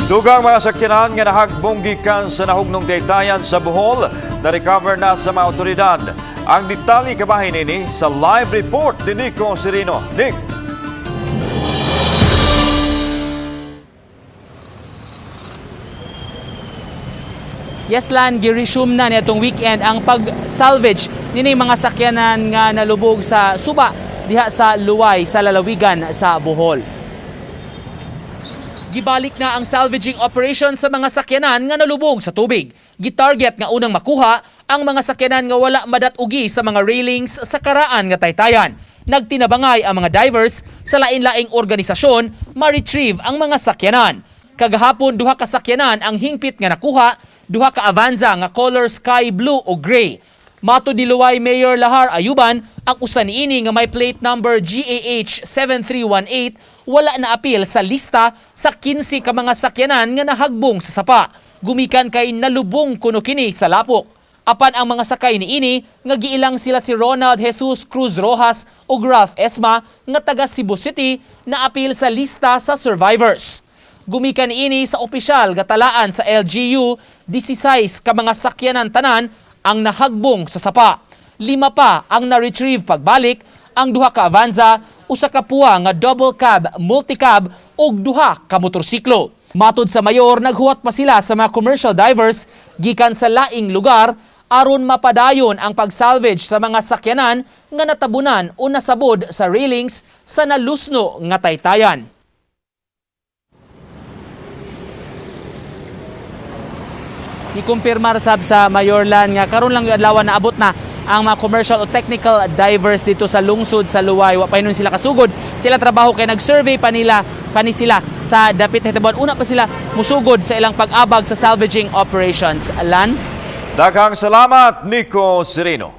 Dugang mga sakyanan nga nahagbong gikan sa nahugnong taytayan sa Bohol na-recover na sa mga otoridad. Ang detalye kabahin nini sa live report ni Nico Serino. Nick! Yes, Lan, gi-resume na nitong weekend ang pag-salvage nini mga sakyanan nga nalubog sa suba diha sa Luway sa lalawigan sa Bohol. Gibalik na ang salvaging operation sa mga sakyanan nga nalubog sa tubig. Gitarget nga unang makuha ang mga sakyanan nga wala madatugi sa mga railings sa karaan nga taytayan. Nagtinabangay ang mga divers sa lain-laing organisasyon ma-retrieve ang mga sakyanan. Kagahapon duha ka sakyanan ang hingpit nga nakuha, duha ka Avanza nga color sky blue o gray. Mato ni Luway Mayor Lahar Ayuban, ang usa niini nga may plate number GAH 7318 wala na apil sa lista sa 15 ka mga sakyanan nga nahagbong sa sapa. Gumikan kay nalubong kuno kini sa lapok. Apan ang mga sakay niini nga giilang sila si Ronald Jesus Cruz Rojas ug Ralph Esma nga taga Cebu City na apil sa lista sa survivors. Gumikan ini sa opisyal gatalaan sa LGU, 16 ka mga sakyanan tanan ang nahagbong sa sapa. 5 pa ang na-retrieve pagbalik, ang duha ka Avanza, usa ka puwa nga double cab, multicab ug duha ka motorsiklo. Matod sa mayor, naghuwat pa sila sa mga commercial divers gikan sa laing lugar aron mapadayon ang pagsalvage sa mga sakyanan nga natabunan o nasabod sa railings sa nalusno nga taytayan. Gikumpirmar sab sa Mayor Lan nga karon lang yung adlaw na abot na ang mga commercial o technical divers dito sa lungsod sa Luway. Wa pa hinuon sila kasugod. Sila trabaho kay nag-survey pa nila pa ni sila sa dapit Hitabon. Una pa sila musugod sa ilang pag-abag sa salvaging operations. Lan? Daghang salamat, Nico Serino.